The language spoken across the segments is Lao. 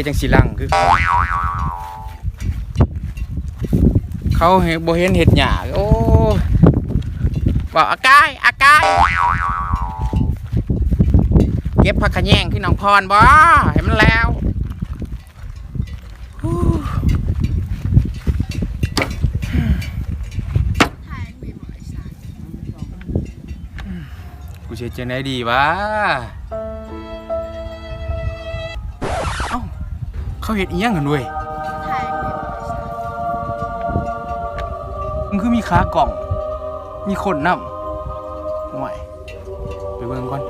ຈັ່ງຊິຫຼັ່ງຄືເຂົາ ເຂົາໃຫ້ບໍ່ເຫັນເຮັດຫຍັງ. ໂອ້ ເວົ້າ ອາກາຍ ອາກາຍ ເກັບຜັກຂະແຍງຄືນ້ອງພອນບໍ່ ໃຫ້ມັນແລ້ວ. ກູຊິເຮັດຈັ່ງໃດດີວະ? ເອົ້າ ເຂົາເຮັດອີ່ຫຍັງຫັ້ນເວີຍ? ມັນຄືມີຂາກ້ອງ ມີຄົນນຳ. ໂອ້ຍ ໄປເບິ່ງກ່ອນ.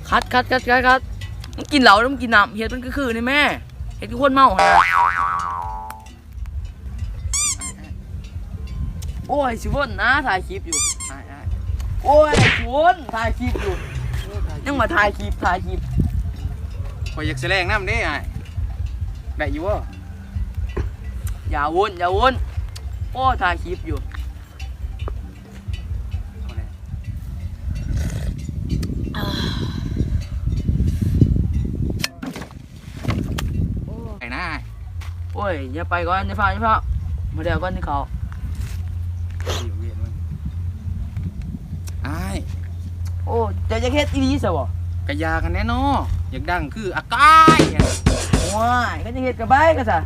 ຄັດ ຄັດ ຄັດ ຄັດ ຄັດ ມຶງກິນເຫຼົ້າ ມຶງກິນນ້ຳ ເຮັດມັນຄືໆນີ້ແມ້ ເຮັດຄືຄົນເມົາຫັ້ນນະ. ໂອ້ຍ ຊິວົນນະ ຖ່າຍຄລິບຢູ່. ອ້າຍ ອ້າຍ ໂອ້ຍ ຊິວົນ ຖ່າຍຄລິບຢູ່. ຍັງວ່າຖ່າຍຄລິບ ຖ່າຍຄລິບ. ຂ້ອຍຢາກສະແຫຼງນຳເດ້ອ້າຍ ໄດ້ຢູ່ບໍ່? ຢ່າວົນ ຢ່າວົນ ໂອ້ ຖ່າຍຄລິບຢູ່. ໄປນະ. ໂອ້ຍ ຢ່າໄປກ່ອນ ຢ່າຟ້າວ ຢ່າຟ້າວ ມາແລ້ວກ່ອນ ກິນເຂົ້າ. ອ້າຍ ໂອ້ ເຈົ້າຢາກເຮັດອີ່ຫຼີຊະບໍ່? ກະຢາກຫັ້ນແຫຼະເນາະ ຢາກດັງຄືອາກາຍຫັ້ນ. ໂອ້ຍ ຄັນຢາກເຮັດກະໄປກະຊະ.